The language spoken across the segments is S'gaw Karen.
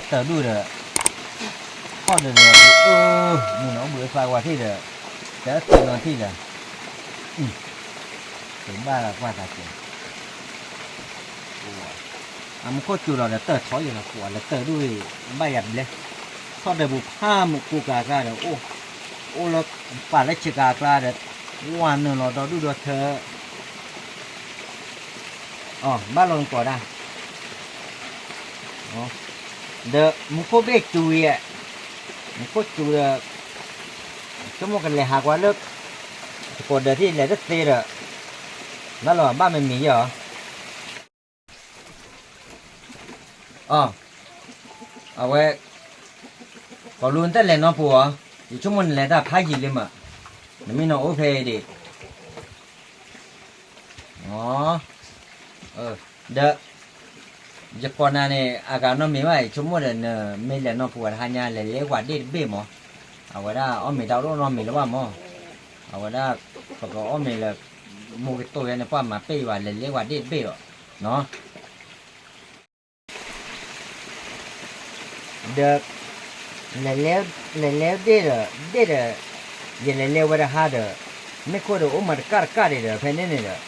တၢ်ဒူၣ်ဒီး ထီၣ်ဒီးဒီး အၢ မုၢ်နီၢ်အိၣ်ဘှံးအသးဝါထံၣ်ဒီး တၢ်သ့ၣ်နီၣ်ထံၣ်ဒီး တဘၣ်ကွၢ်သးကဲး အမူခိၣ်စူၤဒီး တၢ်ထီၣ်ယဲၢ်လီၤ ပှၤလၢတၢ်ဒူၣ်ဘၣ်ယၤဘျဲ ထီၣ်ဒီးပူၤဖးမုၢ်ကိးကၤကျါဒီး အိၣ်လၢပာ်လၢဆ့ကၤကျါဒီး ဝၤနုာ်လီၤဒီဒူၣ်ဒီထၢ အဘၣ်လီၤနကိးဒၣ် ဒီးမူခိၣ်ဘ့ၣ်စူၤယဲၢ် မူခိၣ်စူၤဒီး ဆိကမိၣ်ကလဲၤဟးကွၢ်လၢ တကိးဒၢးထံၣ်လဲၤတသ့ဒီး ဘၣ်လီၤဘၣ်မ့မ့ၢ်ယဲၢ်အီၤ အဝဲ ကိးလူၤနတလဲၤနီၢ်ပူၤအီၤ ယဆိကမိၣ်နလဲၤတၢ်ဖးယံာ်လံမး နမ့ၢ်နီၢ်အိၣ်ဖဲအံၤဒံး ဒီး ယကိးနၤန့ၣ် အဂၤနီတမံၤဘၣ် ယဆိကမိၣ်ဒီး နမ့ၢ်လဲၤနီၢ်ပူၤဝဲတဟါညါ လဲၤလဲၤဝၤဒ့ၣ်တဘ့ၣ်မး အဝဲဒၣ်အီၣ်မ့ၤတၢ်အိၣ်နီတမံၤလၢၤဘၣ်မး အဝဲဒၣ် ပကအီၣ်မ့ၤလၢ မိၢ်ကတိၢ်ယဲန့ၣ် ပှၤမၤပ့ၢ်ယၤ လဲၤလဲၤဝၤဒ့ၣ်တဘ့ၣ်ဒီး ဒီး လဲၤလဲၤဒ့ၣ်ဒီး ဒ့ၣ်ဒီး ယလဲၤလဲၤဝဲတဟါဒီး မ့ၢ်ခိၣ်ဒီးအိၣ်မးတကၣ်တကၣ်ဒံးဒီး ဖဲန့ၣ်န့ၣ်ဒီး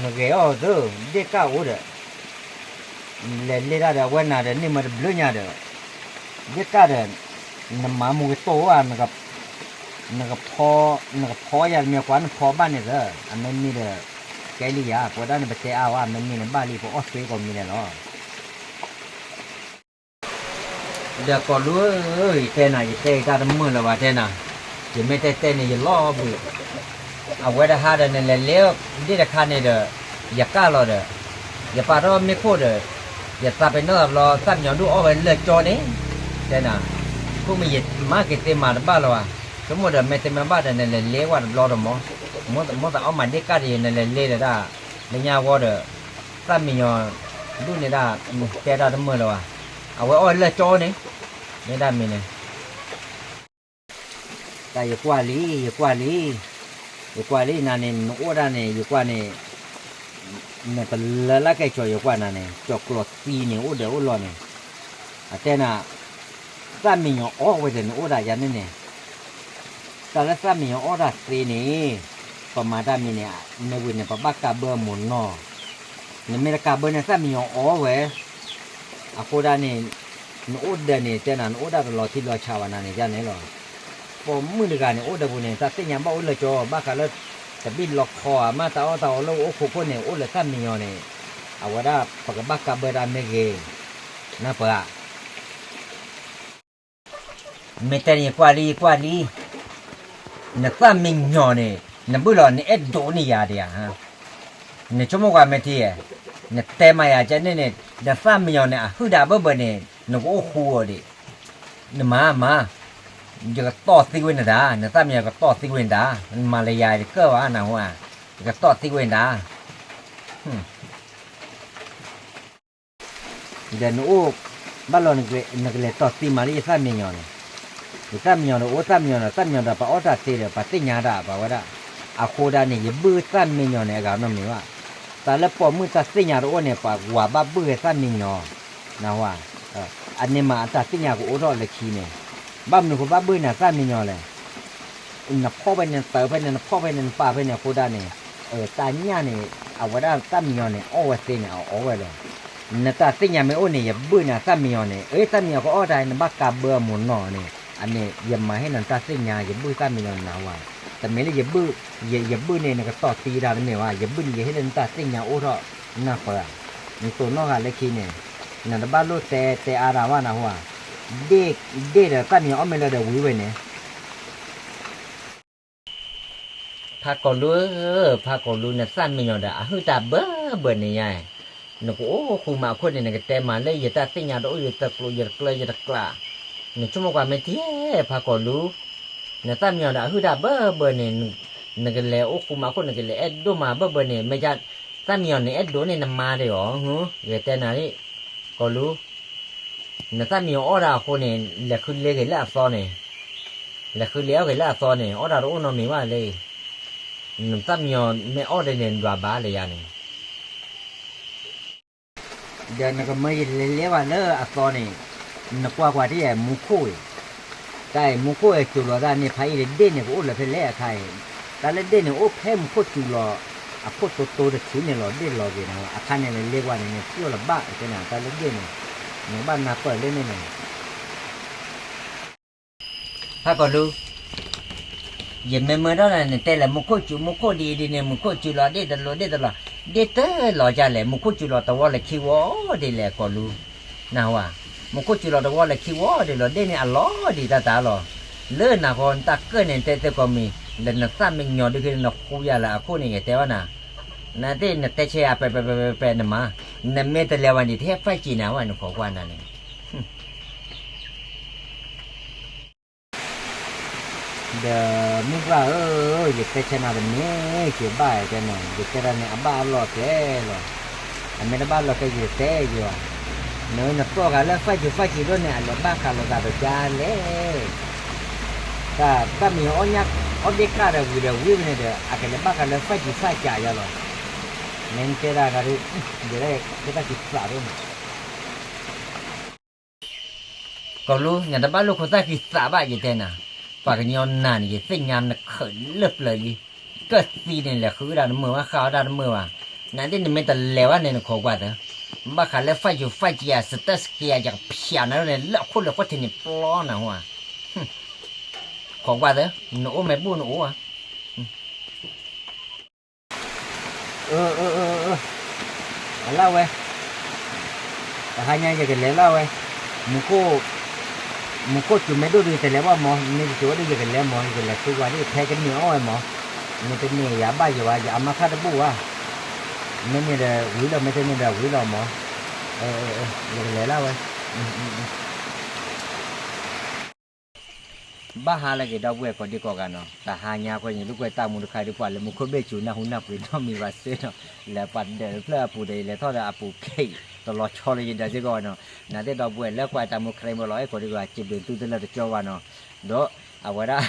နဂဲၤအီၣ်သၢ ဒ့ၣ်ကၣ်အိၣ်ဒီး လဲၤလဲၤတၢ်ဒီး အဝဲနၤဒီး န့ၢ်မးတဘျုးညါဒီး ဒ့ၣ်ကၣ်ဒီး နမၤမူကတိၢ်ဧါ နကဖီ နကဖီယၤတမံၤကွၢ်နဖီဘၣ်န့ၣ်သၢ အမ့မ့ၢ်ဒီး ကဲလံယၤ ပဝဲဒၣ်န့ၣ် ပတဲအါဝဲ အမ့မ့ၢ်န့ၣ်ဘၣ်လံ ပအီၣ်သ့ကိးမံၤလဲၣ်လီၤ ဒီးကိးလူၤဧၢ ယတဲနၤ ယတဲယတၢ်တမုာ်လၢၤဘၣ်တဲနၤ, ယမ့ၢ်တဲတဲန့ၣ် ယလီၤဘှံး, အဝဲတဟါဒီး နလဲၤလဲၤဒ့ၣ်တခါန့ၣ်ဒီး ယကၢ်လီၤဒီး ယပာ်ထီၣ်မ့ၢ်ခိၣ်ဒီး ယသးပ့ၤနီၣ်သးဘျီ သၣ်မံယီၤဒုးအီၣ်ဝဲလၢကၠီန့ၣ်, တဲနၤ, ခိၣ်မ့ၢ်ယမၤက့ၤသ့မၤတဘၣ်လၢၤဘၣ်, ဆိကမိၣ်ဒီး မ့ၢ်တဲမ့ၢ်ဘၣ်ဒီး နလဲၤလဲၤဝဲတဘျီဒီးမး, မိၢ်သးအီၣ်မၤဒ့ၣ်ကၢ်ဒီး နလဲၤလဲၤဒီးဒၣ် လၢညါဝီဒီး သၣ်မံယီၤဒုးန့ၣ်ဒၣ် တဲတၢ်တမုာ်လၢၤဘၣ်, အဝဲအီၣ်လၢကၠီန့ၣ်, မ့ၢ်ဒၣ်မ့ၢ်န့ၣ် တၢ်ယကွၢ်လံ ယကွၢ်လံ, ယကွၢ်လံနၤန့ၣ် နအိၣ်ဒၣ်န့ၣ် ယကွၢ်န့ၣ်, နတလၢလၢကဲကၠီၤ ယကွၢ်နၤန့ၣ် ကၠီၤကျီၤသံန့ၣ် အိၣ်ဒီးအိၣ်လီၤန့ၣ်, အတဲနၤ, သၣ်မံယီၤအီၣ်ဝဲဒီး နအိၣ်ဒၣ်ယၤန့ၣ်န့ၣ်, တၢ်လၢသၣ်မံယီၤအီၣ်တၢ်သ့န့ၣ်, ပမၤတၢ်မံၤန့ၣ် မ့ၢ်ဝံၤန့ၣ် ပဘၣ်ကးဘၢအမိၢ်နီၢ်, နမ့ၢ်တကးဘၢန့ၣ် သၣ်မံယီၤအီၣ်ဝဲ အဃိဒၣ်န့ၣ်, နအိၣ်ဒၢးန့ၣ် တဲနၤ နအိၣ်ဒၣ်တလီၤထံလီၤဆးဘၣ်နၤန့ၣ် ယန့ၣ်လီၤ, ပိာ်မုၣ်တဂၤန့ၣ် အိၣ်ဒီးပူၤန့ၣ် တၢ်သ့ၣ်ညါဘၣ်အိၣ်လၢကၠီ ဘၣ်ဃးလၢ တဘ့ၣ်လီခီဧါ မ့ၢ်တၢ်အီၣ်တၢ်အီလၢအိၣ်ခိခိၣ်န့ၣ် အိၣ်လၢသၣ်မံယီၤန့ၣ်, အဝဲဒၣ်ပကဘၣ်ကးဘၢဒၣ်မ့ၢ်ဂ့ၤ, နပှၤ မ့ၢ်တဲန့ၣ် ယကွၢ်လံ ယကွၢ်လံ, နသၣ်မံယီၤန့ၣ် နဘုၣ်လီၤ နအဲၣ်ဒိးန့ၢ်ယၤဒံးဧါ, နဆိကမိၣ်ကွၢ်မ့ၢ်ထံဧါ, နတဲမၤယၤကဲန့ၣ်န့ၣ် နသၣ်မံယီၤန့ၣ် အဟုၣ်ဒၣ်ဘၢဘၢန့ၣ် နကအိၣ်ဃူအီၤဒံး, နမၤမၤ, ယကတီၢ်သံဝဲနတၢ်, နသၣ်မံယီၤကတီၢ်သံဝဲနတၢ်, နမၤလၢယၤတကၢၢ်ဘၣ်နဟူဧါ, ယကတီၢ်သံဝဲနတၢ် ဒီးနအိၣ်, ဘၣ်လီၤနကလဲၤတီၢ်သံမးလၢယသၣ်မံယီၤန့ၣ်, ယသၣ်မံယီၤဒီးအိၣ်သၣ်မံယီၤဒီး သၣ်မံယီၤဒီးပှၤအီၣ်တၢ်သ့ဒီး ပှၤသ့ၣ်ညါတၢ် ပှၤဝဲဒၣ်, အဃိဒၣ်န့ၣ် ယဘုၣ်သၣ်မံယီၤန့ၣ် အဂၤနီတမံၤဘၣ်, တၢ်လၢပိာ်မုၣ်တၢ်သ့ၣ်ညါတအိၣ်န့ၣ် ပှၤဝၤဘၣ်ဘုၣ်ဝဲသၣ်မံယီၤ, နဟူဧါ, အန့ၣ်မးအတၢ်သ့ၣ်ညါကအိၣ်ထီၣ်လၢခံန့ၣ်, ဘၣ်မနုၤဃိဘၣ်ဘုၣ်နၤသၣ်မံယီၤလဲၣ် နဖီၣ်ဖဲန့ၣ် နတၢၢ်ဖဲန့ၣ် နဖီၣ်ဖဲန့ၣ် နပာ်ဖဲန့ၣ်အဃိဒၣ်န့ၣ်, တၢ်ညၣ်န့ၣ် အဝဲဒၣ်သၣ်မံယီၤန့ၣ် အီၣ်ဝဲသ့န့ၣ် အအီၣ်ဝဲလီၤ, နတၢ်သ့ၣ်ညါမ့ၢ်အိၣ်န့ၣ် ယဘုၣ်နၤသၣ်မံယီၤန့ၣ် အၢ သၣ်မံယီၤကအီၣ်တၢ် နဘၣ်ကးဘၢအမိၢ်နီၢ်န့ၣ်, အန့ၣ် ယမၤဟ့ၣ်နၤတၢ်သ့ၣ်ညါ ယဘုၣ်သၣ်မံယီၤနၤဝဲ, တမ့ၢ်လၢယဘုၣ်, ယဘုၣ်န့ၣ် နကတီၢ်သံတၢ်တမ့ၢ်ဘၣ်, ယဘုၣ်န့ၣ် ယဟ့ၣ်လၢနတၢ်သ့ၣ်ညါအိၣ်ထီၣ်, နပှၤ, နတိၢ်နီၣ်ဃာ်လၢခံန့ၣ်, နတဘၣ်လိၣ်တဲတဲအါတၢ်ဘၣ်နဟူဧါ, ဒ့ၣ်ဒီးသၣ်မံယီၤအီၣ်မ့ၢ်လၢဒီးဝံၤဝဲန့ၣ် ဖးကိာ်လူ, ဖးကိာ်လူ နသၣ်မံယီၤဒီး အဟုၣ်တၢ်ဘၢဘၢန့ၣ်ညါ, နကအိၣ်ဃူမးအခိၣ်န့ၣ် နကတဲမးလၢယတၢ်သ့ၣ်ညါတအိၣ် ယတကျိးယတကျၢယတကျး, နဆိကမိၣ်ကွၢ်မ့ၢ်ထံ ဖးကိာ်လူ, နသၣ်မံယီၤဒီး အဟုၣ်တၢ်ဘၢဘၢန့ၣ်, နကလဲၤအိၣ်ဃူမးအခိၣ် နကလဲၤအဲၣ်ဒိၣ်မးဘၢဘၢန့ၣ် မ့ၢ် သၣ်မံယီၤန့ၣ် အဲၣ်ဒိၣ်န့ၢ်နမါဒံးဧါ, ယတဲနၤလံ, ကိာ်လူ နသၣ်မံယီၤအီၣ်တၢ်အဃိန့ၣ် လဲၤဃုလ့ၤဂ့ၤလၢအသီန့ၣ်, လဲၤဃုလ့ၤအီၣ်ဂ့ၤလၢအသီန့ၣ် အီၣ်တၢ်တအိၣ်နီတမံၤဘၣ်လၢ, နသၣ်မံယီၤမ့ၢ်အီၣ်ဒ်န့ၣ် နဒွးဘၣ်လၢယၤန့ၣ်, ဒီးနကမၢယလဲၤလဲၤဘၣ်လၢအသီန့ၣ်, နကွၢ်ကွၢ်တယဲၢ် မူခိၣ်အံၤ, တၢ်အံၤ မူခိၣ်အံၤစူၤလီၤတၢ်န့ၣ် ဖးအံၤဒီးဒ့ၣ်န့ၣ် ကအိၣ်လၢဖဲလဲၣ်အခါအံၤ, တၢ်လၢဒ့ၣ်န့ၣ် အိၣ်ဖဲမူခိၣ်စူၤလီၤ အခိၣ်တိတိတထူန့ၣ်လီၤ ဒ့ၣ်လီၤက့ၤန့ၣ် အခါန့ၣ် နလ့ကွၢ်န့ၣ် နထံၣ်အိၣ်လၢၤဘၣ် တဲနၤ တၢ်လၢဒ့ၣ်န့ၣ်, နကဘၣ်နၢ်ပၢၢ်လၢန့ၣ်န့ၣ် ဖးကီၢ်လူ, ယမ့ၢ်မၢဒၣ်နတဲလဲၣ် မူခိၣ်စူၤ မူခိၣ်ဒ်အံၤဒ်န့ၣ် မူခိၣ်စူၤလီၤဒ့ၣ်တလိၤဒ့ၣ်တလိၤ, ဒ့ၣ်တလီၤဒ်လဲၣ် မူခိၣ်စူၤလီၤတဝီလၢခံဝီဒ်လဲၣ် ကီၢ်လူ, နၢ်ဟူဧါ, မူခိၣ်စူၤလီၤတဝီလၢခံဝီဒ်လဲၣ် ဒ့ၣ်န့ၣ်အလီၤဒံးတၢ်တၢ်လီၤ, လၢနၤဃီ နတၢ်ကၢၣ်န့ၣ် နတဲသ့ကီၢ်မံၤ, လၢနသၣ်မ့ၢ်ညီဒုးက့ၤ နဃူယၤလၢအခိၣ်န့ၣ် ယတဲဘၣ်နၤ, နသ့ၣ်နတဲဆဲးယၤ ပဲပဲပဲပဲပဲ နမၤ, နမ့ၢ်တလဲၤဝဲန့ၣ် တဟဲဖးက့ၤနၤဝဲ နခိးကွၢ်နၤန့ၣ် ဒီးမုၢ်ပှၢ်ဧၢ, ယတဲဆဲးနၤတမ့ၢ်က့ၤဘၣ်တဲနၤ, ယတဲဒၣ်န့ၣ် အဘၣ်အလီၢ်ကျဲလီၤ, အမ့ၢ်တဘၣ်လီၢ်ကျဲ ယတတဲယၤ, နနကိးဂၤလၢ five G five G ဒိၣ်န့ၣ် အလဲၤဘၣ်ဃးလိာ်သးဒီးကါလဲၣ်, တၢ်တၢ်မံၤအီၣ်ညၣ် အီၣ်ဒ့ၣ်ကၣ်ဒီးဝံၤဒီးဝံၤဝဲန့ၣ်ဒီး အကလဲၤဘၣ်ဃးလၢ five G five G ယၤလီၤ, မ့ၢ်တဲဒၣ်ဂၤဒ်, ယဲဒၣ်ယတၢ်ကံၢ်သးဒိၣ်န့ၣ် ကီၢ်လူ, နတဘၣ်လိာ်ခိၣ်သၣ်ကံၢ်သးဘၣ် ယတဲနၤ, ပှၤကညီနၤန့ၣ် ယသ့ၣ်ညါနခၢးလၢပျၢၤလံ, ကၢၢ်သံန့ၣ် လဲၤဃုဒၣ်တမုာ်ဘၣ် ဃၣ်အီၣ်တၢ်တမုာ်ဘၣ်, နသ့ၣ်နမ့ၢ်တလဲၤဘၣ်န့ၣ် နခိးကွၢ်သၢ, ဘၣ်ဃးလၢ five G five G ယၤ စတၢၢ်စက့ယၤ ယကဖျးနၤဒ်န့ၣ် လၢအခိၣ်လၢဃိထံးန့ၣ်ပျီနၤဟူဧါ, ခိးကွၢ်သၢ, နအိၣ်မ့ၢ်ဘူၣ်နအိၣ်ဧါ အလၢ်ဝဲ, တဟါညါယကလဲၤလၢ်ဝဲ, မူခိၣ်, မူခိၣ်စူၤမ့ၢ်ဒိၣ်ဒီး ယတလဲၤဘၣ်မၢ်, မ့ၢ်တစူၤဝဲဒီး ယကလဲၤမၢ်, ယကလဲၤဃုကွၢ်ဒ်ဖဲကန့ၢ်အီၣ်ဝဲမၢ်, မ့ၢ်တန့ၢ်ယၤဘၣ်ယၤဝဲ ယအမါဖးတဘူၣ်ဘၣ်, မ့ၢ်န့ၢ်ဒီးဝံၤလီၤ မ့ၢ်တန့ၢ်ဒီးဝံၤလီၤမၢ်, ယကလဲၤလၢ်ဝဲ ဘၣ်ဟါလၢက့ၤဒီပုၢ်ဝဲၢ်ကိးဒံကိးဂၤနီၤ, တဟါညါဃီန့ၣ် ဒုးကွဲးတၢ်မူတခါဒုးကွၢ်လၢမူခိၣ်ဘ့ၣ်စူၤ နၢ်ဟူနၢ်ပှ့ၤနီတမံၤဘၣ်စ့ၢ်နီၤ, လဲၤပှၤဒၢးတဖျၢၣ်အပူၤဒီး ယလဲၤထီၣ်ဒီးအပူၤခဲအံၤ တလီၤဆီလၢယဒၢးစ့ၢ်ကီးဘၣ်နီၤ, နသ့ၣ်ဒီပုၢ်ဝဲၢ်လၢကွၢ်တၢ်မူခရံာ်မုၢ်လီၤအဲၣ်ကိးဒံကိးဂၤ စံးဘျုးသုတလၢာ်တကၠီဘၣ်နီၤ, ဒီးအဝဲဒၣ်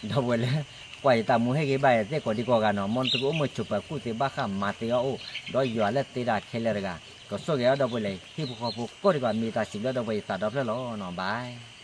ဒီပုၢ်ဝဲၢ်လၢ ကွၢ်ယတၢ်မူဟ့ၣ်ဂံၢ်ဘါယသ့ၣ်ကိးဒံကိးဂၤနီၤ, မ်နသုကအိၣ်မုာ်ဆိးပၢၤကူၣ်သ့ဘၣ်ဃးမၤသ့အီၣ်အိၣ်, ဒီးယွၤလၢသ့တၢ်ခဲလၢာ်တဂၤ ကဆိၣ်ဂ့ၤအီၤဒီပုၢ်ဝဲၢ်လၢဟံၣ်ဖိဃီဖိကိးဒံကိးဂၤ မ့ၢ်တၢ်စံးဘျုးဒီပုၢ်ဝဲၢ်ယသးဒီဖျၢၣ်လီၤနီၤ, bye.